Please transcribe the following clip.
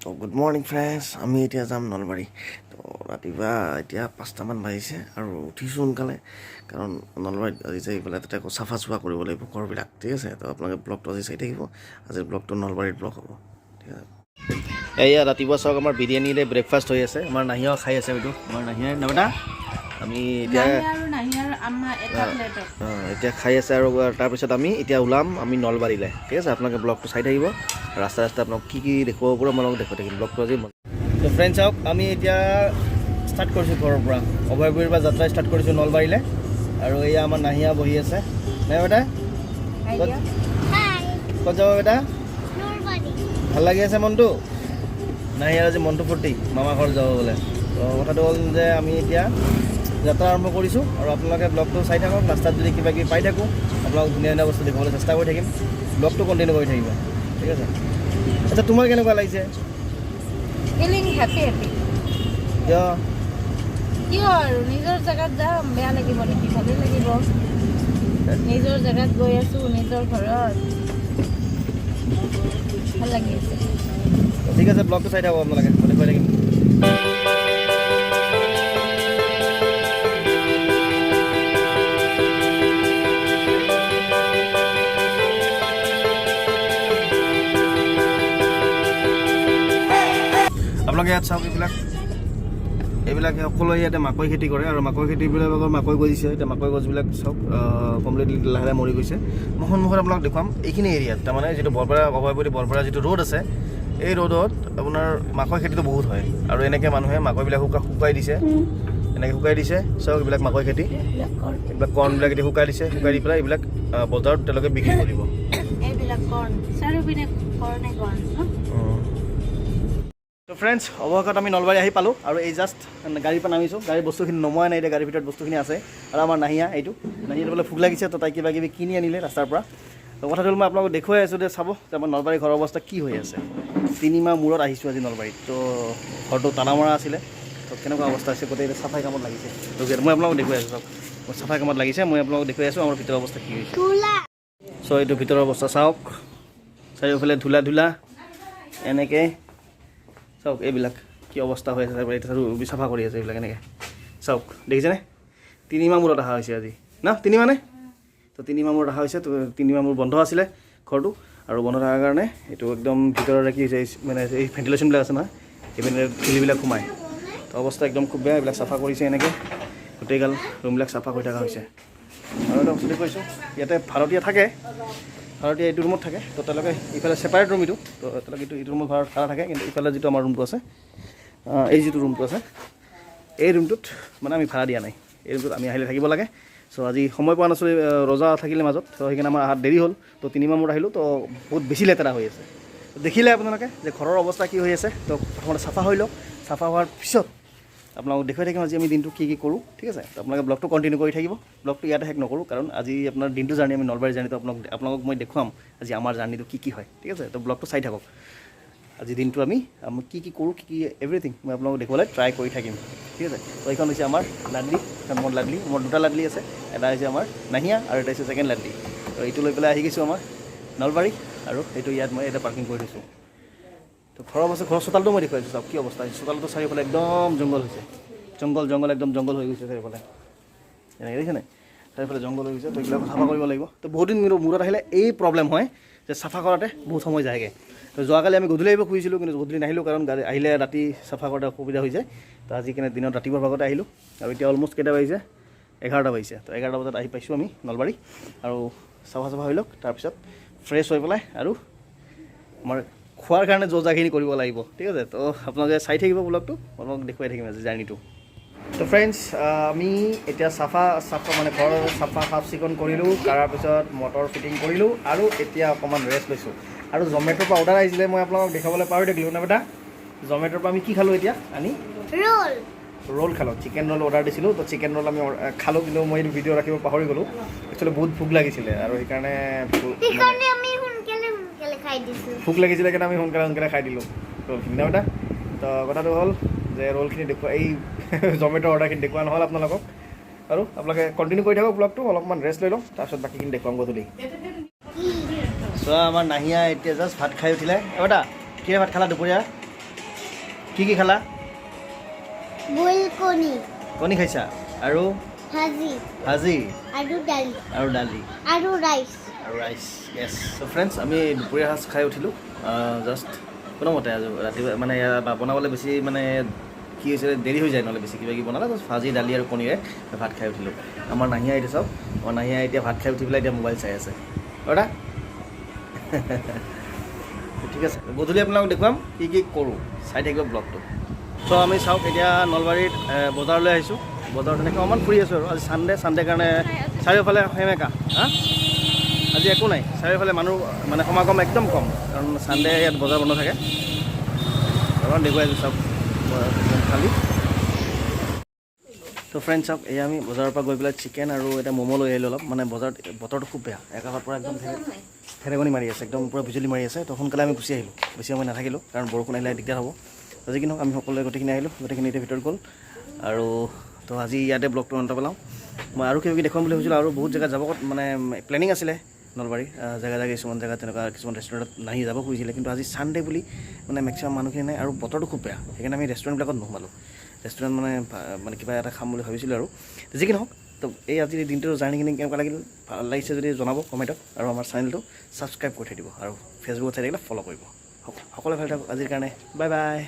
তো good morning friends, আমি এতিয়া যাম নলবাৰী। তো ৰাতিপুৱা এতিয়া 5টামান বাজিছে আৰু উঠিছোঁ সোনকালে, কাৰণ নলবাৰীত আজি যাই পেলাই তাতে আকৌ চাফা চুফা কৰিব লাগিব ঘৰবিলাক। ঠিক আছে, তো আপোনালোকে ব্লগটো আজি চাই থাকিব। আজিৰ ব্লগটো নলবাৰীৰ ব্লগ হ'ব। ঠিক আছে। এয়া ৰাতিপুৱা চাওক, আমাৰ বিৰিয়ানীৰে ব্ৰেকফাষ্ট হৈ আছে। আমাৰ নাহিয়াও খাই আছে। এইটো আমাৰ নাহিয়াই না বেটা? আমি এতিয়া আৰু নাহিয়াৰ আমাৰ এটা প্লেটত এতিয়া খাই আছে আৰু তাৰপিছত আমি এতিয়া ওলাম আমি নলবাৰীলৈ। ঠিক আছে, আপোনালোকে ব্লগটো চাই থাকিব। ৰাস্তা ৰাস্তা আপোনাক কি কি দেখুৱাব পাৰোঁ, মই দেখুৱাই থাকিম ব্লগটো আজি। তো ফ্ৰেণ্ড চাওক, আমি এতিয়া ষ্টাৰ্ট কৰিছোঁ ঘৰৰ পৰা, অভয়পুৰীৰ পৰা যাত্ৰা ষ্টাৰ্ট কৰিছোঁ নলবাৰীলৈ। আৰু এয়া আমাৰ নাহিয়া বহি আছে। নাই বেটা? খাই ক'ত দিয়া। ক'ত যাব বেটা? ভাল লাগি আছে মনটো? নাহিয়াৰ আজি মনটো ফূৰ্তি, মামা ঘৰত যাব বোলে। তো কথাটো হ'ল যে আমি এতিয়া যাত্ৰা আৰম্ভ কৰিছোঁ আৰু আপোনালোকে ব্লগটো চাই থাকক। ৰাস্তাত যদি কিবা কিবি পাই থাকোঁ, আপোনালোক ধুনীয়া ধুনীয়া বস্তু দেখুৱাবলৈ চেষ্টা কৰি থাকিম। ব্লগটো কণ্টিনিউ কৰি থাকিব। ঠিক আছে। আচ্ছা, তোমাৰ কেনেকুৱা লাগিছে? Feeling happy happy. কিয়? কিয় আৰু, নিজৰ জেগাত যাম, বেয়া লাগিব নেকি? ভালেই লাগিব। নিজৰ জেগাত গৈ আছোঁ, নিজৰ ঘৰত ভাল লাগি আছে। ঠিক আছে, ব্লগটো চাই থাকক আপোনালোকে, মই দেখুৱাই থাকিম। আপোনালোকে ইয়াত চাওক, এইবিলাক এইবিলাক সকলোৱে ইয়াতে মাকৈ খেতি কৰে আৰু মাকৈ খেতিবিলাকৰ মাকৈ গজিছে। এতিয়া মাকৈ গছবিলাক চাওক, কমপ্লিটলি লাহে লাহে মৰি গৈছে। মই সন্মুখত আপোনাক দেখুৱাম এইখিনি এৰিয়াত, তাৰমানে যিটো বৰপেটা অভয়পুৰী বৰপেটা যিটো ৰোড আছে, এই ৰোডত আপোনাৰ মাকৈ খেতিটো বহুত হয়। আৰু এনেকৈ মানুহে মাকৈবিলাক শুকাই দিছে, এনেকৈ শুকাই দিছে। চাওক, এইবিলাক মাকৈ খেতি, এইবিলাক কৰ্ণবিলাক এতিয়া শুকাই দিছে। শুকাই দি পেলাই এইবিলাক বজাৰত তেওঁলোকে বিক্ৰী কৰিব। এইবিলাক কৰ্ণ, চাৰিওপিনে কৰ্ণে কৰ্ণ ন। তো ফ্ৰেণ্ডছ, অৱশেষত আমি নলবাৰী আহি পালোঁ আৰু এই জাষ্ট গাড়ীৰ পৰা নামিছোঁ। গাড়ীৰ বস্তুখিনি নমোৱাই নাই, এতিয়া গাড়ীৰ ভিতৰত বস্তুখিনি আছে। আৰু আমাৰ নাহিয়া, এইটো নাহিয়া বোলে ভোক লাগিছে, তো তাই কিবা কিবি কিনি আনিলে ৰাস্তাৰ পৰা। তো কথাটো হ'ল মই আপোনালোকক দেখুৱাই আছোঁ যে চাব যে আমাৰ নলবাৰী ঘৰৰ অৱস্থা কি হৈ আছে। 3 মাহ মূৰত আহিছোঁ আজি নলবাৰীত। তো ঘৰটো তালা মৰা আছিলে, তো কেনেকুৱা অৱস্থা হৈছে গোটেই। এতিয়া চাফাই কামত লাগিছে। তো মই আপোনালোকক দেখুৱাই আছোঁ, চাওক, মই চাফাই কামত লাগিছে। মই আপোনালোকক দেখুৱাই আছোঁ আমাৰ ভিতৰৰ অৱস্থা কি হৈছে। চ' এইটো ভিতৰৰ অৱস্থা চাওক, চাৰিওফালে ধূলা ধূলা। এনেকৈ চাওক, এইবিলাক কি অৱস্থা হৈ আছে। তাৰপৰা এতিয়া আৰু চাফা কৰি আছে এইবিলাক এনেকৈ। চাওক, দেখিছেনে? 3 মাহ মূৰত অহা হৈছে আজি ন? 3 মাহ নে? তো 3 মাহ মূৰত অহা হৈছে। তো 3 মাহ মোৰ বন্ধ আছিলে ঘৰটো আৰু বন্ধ থকাৰ কাৰণে এইটো একদম ভিতৰৰে কি হৈছে, এই মানে এই ভেণ্টিলেশ্যনবিলাক আছে নহয়, এই ধূলিবিলাক সোমায়। তো অৱস্থা একদম খুব বেয়া। এইবিলাক চাফা কৰিছে এনেকৈ, গোটেইগাল ৰুমবিলাক চাফা কৰি থকা হৈছে। আৰু এটা বস্তু দেখুৱাইছোঁ, ইয়াতে ভাড়াতীয়া থাকে। ভাড়াতীয়া এইটো ৰুমত থাকে। তো তেওঁলোকে ইফালে ছেপাৰেট ৰুম এইটো। তো তেওঁলোকে এইটো ৰুমত ভাড়া থাকে, কিন্তু ইফালে যিটো আমাৰ ৰুমটো আছে, এই যিটো ৰুমটো আছে, এই ৰুমটোত মানে আমি ভাড়া দিয়া নাই। এই ৰুমটোত আমি আহিলে থাকিব লাগে। চ' আজি সময় পোৱা নাছিলোঁ, ৰজা থাকিলে মাজত, ত' সেইকাৰণে আমাৰ অহাত দেৰি হ'ল। তো 3 মাহ মূৰত আহিলোঁ, তো বহুত বেছি লেতেৰা হৈ আছে। দেখিলে আপোনালোকে যে ঘৰৰ অৱস্থা কি হৈ আছে। তো প্ৰথমতে চাফা হৈ লওক, চাফা হোৱাৰ পিছত আপোনালোকক দেখুৱাই থাকিম আজি আমি দিনটো কি কি কৰোঁ। ঠিক আছে, তো আপোনালোকে ব্লগটো কণ্টিনিউ কৰি থাকিব। ব্লগটো ইয়াতে শেষ নকৰোঁ, কাৰণ আজি আপোনাৰ দিনটো জাৰ্ণি, আমি নলবাৰী জাৰ্ণিটো আপোনালোকক মই দেখুৱাম আজি আমাৰ জাৰ্ণিটো কি কি হয়। ঠিক আছে, তো ব্লগটো চাই থাকক। আজি দিনটো আমি কি কি কৰোঁ, কি কি এভৰিথিং মই আপোনালোকক দেখুৱাবলৈ ট্ৰাই কৰি থাকিম। ঠিক আছে। তো এইখন হৈছে আমাৰ লাডলি, এখন মোৰ লাডলি। মোৰ দুটা লাডলি আছে, এটা হৈছে আমাৰ নাহিয়া আৰু এটা হৈছে ছেকেণ্ড লাডলি। তো এইটো লৈ পেলাই আহি গৈছোঁ আমাৰ নলবাৰী আৰু এইটো ইয়াত মই এতিয়া পাৰ্কিং কৰি থৈছোঁ। তো ঘৰৰ অৱস্থা, ঘৰৰ চোতালটো মই দেখুৱাইছোঁ, চাওক কি অৱস্থা হৈছে। চোতালটো চাৰিওফালে একদম জংঘল হৈছে, জংঘল জংঘল, একদম জংঘল হৈ গৈছে চাৰিওফালে। এনেকৈ দেখিছেনে, চাৰিওফালে জংঘল হৈ গৈছে। তো এইবিলাক চাফা কৰিব লাগিব। তো বহুত দিন মূৰত আহিলে এই প্ৰব্লেম হয় যে চাফা কৰোঁতে বহুত সময় যায়গৈ। তো যোৱাকালি আমি গধূলি আহিব খুজিছিলোঁ, কিন্তু গধূলি নাহিলোঁ, কাৰণ গাড়ী আহিলে ৰাতি চাফা কৰোঁতে অসুবিধা হৈ যায়। তো আজি কেনে দিনত ৰাতিপুৱা ভাগতে আহিলোঁ আৰু এতিয়া অলমষ্ট কেইটা বাজিছে? 11টা বাজিছে। তো 11টা বজাত আহি পাইছোঁ আমি নলবাৰী আৰু চাফা চাফা হৈ লওক, তাৰপিছত ফ্ৰেছ হৈ পেলাই আৰু আমাৰ খোৱাৰ কাৰণে যো-জাখিনি কৰিব লাগিব। ঠিক আছে, তো আপোনালোকে চাই থাকিব ব্লগটো, আপোনালোকক দেখুৱাই থাকিম আজি জাৰ্ণিটো। তো ফ্ৰেণ্ডছ, আমি এতিয়া চাফা চাফা মানে ঘৰ চাফা চাফ চিকুণ কৰিলোঁ, তাৰপিছত মটৰ ফিটিং কৰিলোঁ আৰু এতিয়া অকণমান ৰেষ্ট লৈছোঁ। আৰু জমেট'ৰ পৰা অৰ্ডাৰ আহিছিলে, মই আপোনালোকক দেখুৱাবলৈ পাহৰি থাকিলোঁ ন বেটা? জমেট'ৰ পৰা আমি কি খালোঁ এতিয়া আনি? ৰোল। ৰোল খালোঁ। চিকেন ৰোল অৰ্ডাৰ দিছিলোঁ, তো চিকেন ৰোল আমি খালোঁ, কিন্তু মই এইটো ভিডিঅ' ৰাখিব পাহৰি গ'লোঁ। একচুৱেলি বহুত ভোক লাগিছিলে আৰু সেইকাৰণে মানে সেইকাৰণে আমি সোনকালে সোনকালে খাই দিছোঁ। ভোক লাগিছিলে কাৰণে আমি সোনকালে সোনকালে খাই দিলোঁ ৰোলখিনি ন বেটা? তো কথাটো হ'ল যে ৰোলখিনি দেখুওৱা, এই জমেট' অৰ্ডাৰখিনি দেখুওৱা নহ'ল আপোনালোকক। আৰু আপোনালোকে কণ্টিনিউ কৰি থাকক ব্লগটো, অলপমান ৰেষ্ট লৈ লওঁ, তাৰপিছত বাকীখিনি দেখুৱাম গধূলি। কি? চোৱা, আমাৰ নাহিয়া এতিয়া জাষ্ট ভাত খাই উঠিলে। এ বেটা, কিহে ভাত খালা দুপৰীয়া? কি কি খালা? বইল কণী। কণী খাইছা আৰু? ভাজি। ভাজি। আৰু দালি। আৰু দালি। আৰু ৰাইচ। আৰু ৰাইচ, য়েছ। চ' ফ্ৰেণ্ডছ, আমি দুপৰীয়া সাজ খাই উঠিলোঁ জাষ্ট কোনোমতে। আজি ৰাতিপুৱা মানে এয়া বনাবলৈ বেছি মানে কি হৈছিলে, দেৰি হৈ যায়, নহ'লে বেছি কিবা কিবি বনালে। জাষ্ট ভাজি, দালি আৰু কণীৰে ভাত খাই উঠিলোঁ। আমাৰ নাহিয়া এতিয়া চাওক, আমাৰ নাহিয়া এতিয়া ভাত খাই উঠি পেলাই এতিয়া মোবাইল চাই আছে। অৰ্ডা ঠিক আছে, গধূলি আপোনালোকক দেখুৱাম কি কি কৰোঁ, চাই থাকিব ব্লগটো। চ' আমি চাওক এতিয়া নলবাৰীত বজাৰলৈ আহিছোঁ। বজাৰত তেনেকৈ অকণমান ফুৰি আছোঁ আৰু আজি ছানডে, ছানডে কাৰণে চাৰিওফালে সেমেকা। হা, আজি একো নাই, চাৰিওফালে মানুহ মানে সমাগম একদম কম, কাৰণ ছানডে ইয়াত বজাৰ বন্ধ থাকে। অকণমান দেখুৱাই আছোঁ, চাওক বজাৰ একদম খালী। তো ফ্ৰেণ্ড চাওক, এয়া আমি বজাৰৰ পৰা গৈ পেলাই চিকেন আৰু এটা ম'ম' লৈ আহিলোঁ অলপ। মানে বজাৰত বতৰটো খুব বেয়া, একাষৰ পৰা একদম ঢেৰেকনি মাৰি আছে, একদম পূৰা বিজুলী মাৰি আছে। তো সোনকালে আমি গুচি আহিলোঁ, বেছি সময় নাথাকিলোঁ, কাৰণ বৰষুণ আহিলে দিগদাৰ হ'ব। তো যি কি নহওক, আমি সকলোৱে গোটেইখিনি আহিলোঁ, গোটেইখিনি এতিয়া ভিতৰত গ'ল। আৰু তো আজি ইয়াতে ব্লগটো অন্ত পেলাওঁ। মই আৰু কিবা কিবি দেখুৱাম বুলি ভাবিছিলোঁ আৰু বহুত জেগাত যাব মানে প্লেনিং আছিলে নলবাৰী জেগা জেগা, কিছুমান জেগাত তেনেকুৱা কিছুমান ৰেষ্টুৰেণ্টত নাহি যাব খুজিছিলে, কিন্তু আজি ছানডে বুলি মানে মেক্সিমাম মানুহখিনি নাই আৰু বতৰটো খুব বেয়া, সেইকাৰণে আমি ৰেষ্টুৰেণ্টবিলাকত নোসোমালোঁ। ৰেষ্টুৰেণ্ট মানে মানে কিবা এটা খাম বুলি ভাবিছিলোঁ আৰু যি কি নহওক, তো এই আজিৰ দিনটোৰ জাৰ্ণিখিনি কেনেকুৱা লাগিল, ভাল লাগিছে যদি জনাব কমেণ্টত আৰু আমাৰ চেনেলটো ছাবস্ক্ৰাইব কৰি থৈ দিব আৰু ফেচবুকত চাই থাকিলে ফ'ল' কৰিব। সকলোৱে ভাল থাকক, আজিৰ কাৰণে বাই বাই।